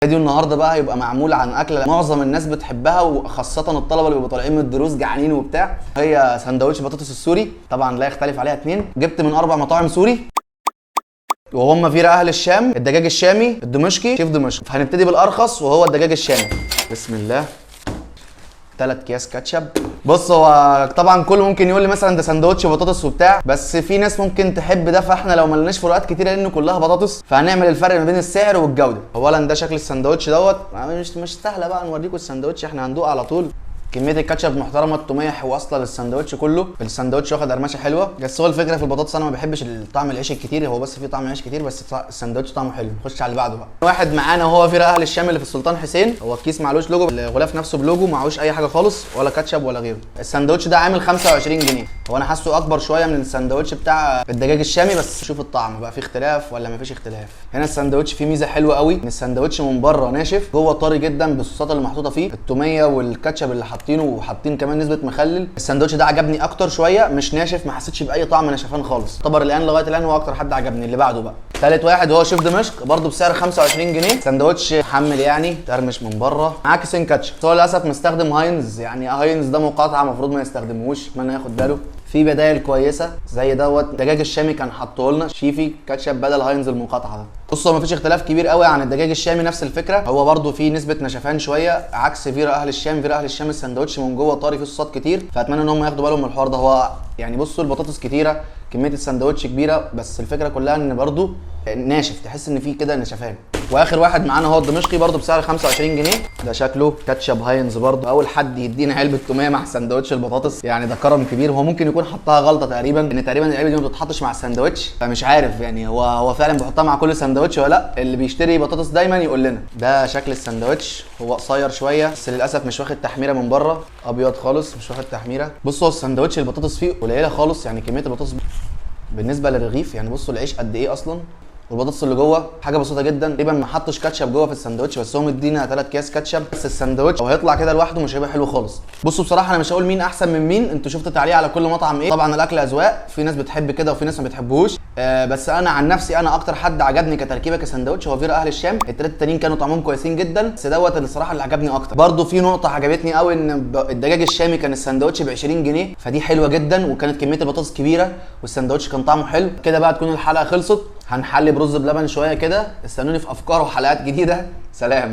فيديو النهارده بقى هيبقى معمول عن اكله معظم الناس بتحبها، وخاصة الطلبة اللي بيبقوا طالعين من الدروس جعانين وبتاع. هي سندوتش بطاطس السوري، طبعا لا يختلف عليها اتنين. جبت من 4 مطاعم سوري، وهم فيرا اهل الشام، الدجاج الشامي، الدمشقي، شيف دمشق. فهنبتدي بالارخص وهو الدجاج الشامي. بسم الله. 3 اكياس كاتشب. بص، هو طبعا كله ممكن يقول لي مثلا ده سندوتش بطاطس وبتاع، بس في ناس ممكن تحب ده، فاحنا لو ملناش فروقات كتيرة لانه كلها بطاطس، فهنعمل الفرق ما بين السعر والجودة. اولا ده شكل السندوتش دوت، مش سهلة بقى نوريكم السندوتش، احنا هندوق على طول. كمية الكاتشب محترمه، التوميه واصله للسندوتش كله، السندوتش واخد قرمشه حلوة. بس هو الفكرة في البطاطس، انا ما بحبش الطعم العيش الكتير، هو بس فيه طعم عيش كتير، بس السندوتش طعمه حلو. نخش على اللي بعده بقى. واحد معانا وهو فيرا اهل الشام اللي في السلطان حسين. هو الكيس معلوش لوجو، الغلاف نفسه بلوجو، معهوش اي حاجة خالص، ولا كاتشب ولا غيره. السندوتش ده عامل 25 جنيه. هو انا حاسه اكبر شوية من السندوتش بتاع الدجاج الشامي، بس شوف الطعم بقى، في اختلاف ولا مفيش اختلاف. هنا السندوتش فيه ميزة حلوة قوي، ان السندوتش من بره ناشف، جوه طري جدا بالصوصات اللي محطوطة فيه، التوميه والكاتشب اللي حاطينه، وحاطين كمان نسبه مخلل. السندوتش ده عجبني اكتر شوية، مش ناشف، ما حسيتش باي طعم نشفان خالص. طبعا الان لغاية الان هو اكتر حد عجبني. اللي بعده بقى ثالث واحد هو شيف دمشق، برده بسعر 25 جنيه. سندوتش حمل يعني ترمش من بره، معاه كيسين كاتشب. هو للاسف مستخدم هاينز، يعني هاينز ده مقاطعه المفروض ما يستخدموش، اتمنى ياخد باله. في بدايل كويسة زي دوت الدجاج الشامي كان حاطه لنا شيفي كاتشب بدل هاينز المقاطعة ده. بصوا، مفيش اختلاف كبير قوي عن الدجاج الشامي، نفس الفكرة، هو برده فيه نسبه نشفان شوية عكس فيرا اهل الشام. فيرا اهل الشام السندوتش من جوه طري، فيه صوصات كتير، فاتمنى ان هم ياخدوا بالهم من الحوار ده. هو يعني بصوا البطاطس كتيرة، كمية السندوتش كبيرة، بس الفكرة كلها ان برده ناشف، تحس ان فيه كده نشفان. واخر واحد معانا هو الدمشقي، برده بسعر 25 جنيه. ده شكله كاتشب هاينز برده. اول حد يدينا علبة توميه مع سندوتش البطاطس، يعني ده كرم كبير. هو ممكن يكون حطها غلطه تقريبا، ان تقريبا العلبة دي ما بتتحطش مع السندوتش، فمش عارف يعني هو فعلا بيحطها مع كل سندوتش ولا لا. اللي بيشتري بطاطس دايما يقول لنا. ده شكل السندوتش، هو قصير شوية بس للاسف مش واخد تحميره من بره، ابيض خالص مش واخد تحميره. بصوا السندوتش البطاطس فيه قليله خالص، يعني كمية البطاطس بالنسبة للرغيف، يعني بصوا العيش قد ايه اصلا، والبطاطس اللي جوه حاجة بسيطة جدا. تقريبا ما حطش كاتشب جوه في السندوتش، بس هو مدينا 3 اكياس كاتشب. بس السندوتش لو هيطلع كده لوحده مش هيبقى حلو خالص. بصوا بصراحة انا مش هقول مين احسن من مين، انتوا شفتوا تعليق على كل مطعم ايه. طبعا الاكل اذواق، في ناس بتحب كده وفي ناس ما بتحبوش. بس انا عن نفسي انا اكتر حد عجبني كتركيبه كسندوتش هو فيرا اهل الشام. الثلاثة التانيين كانوا طعمهم كويسين جدا، بس دوت اللي الصراحة اللي عجبني اكتر. برده في نقطة عجبتني قوي، ان الدجاج الشامي كان السندوتش ب 20 جنيه، فدي حلوة جدا، وكانت كمية البطاطس كبيرة، والسندوتش كان طعمه حلو. كده بقى تكون الحلقة خلصت، هنحلي برز بلبن شوية كده. استنوني في افكار وحلقات جديدة. سلام.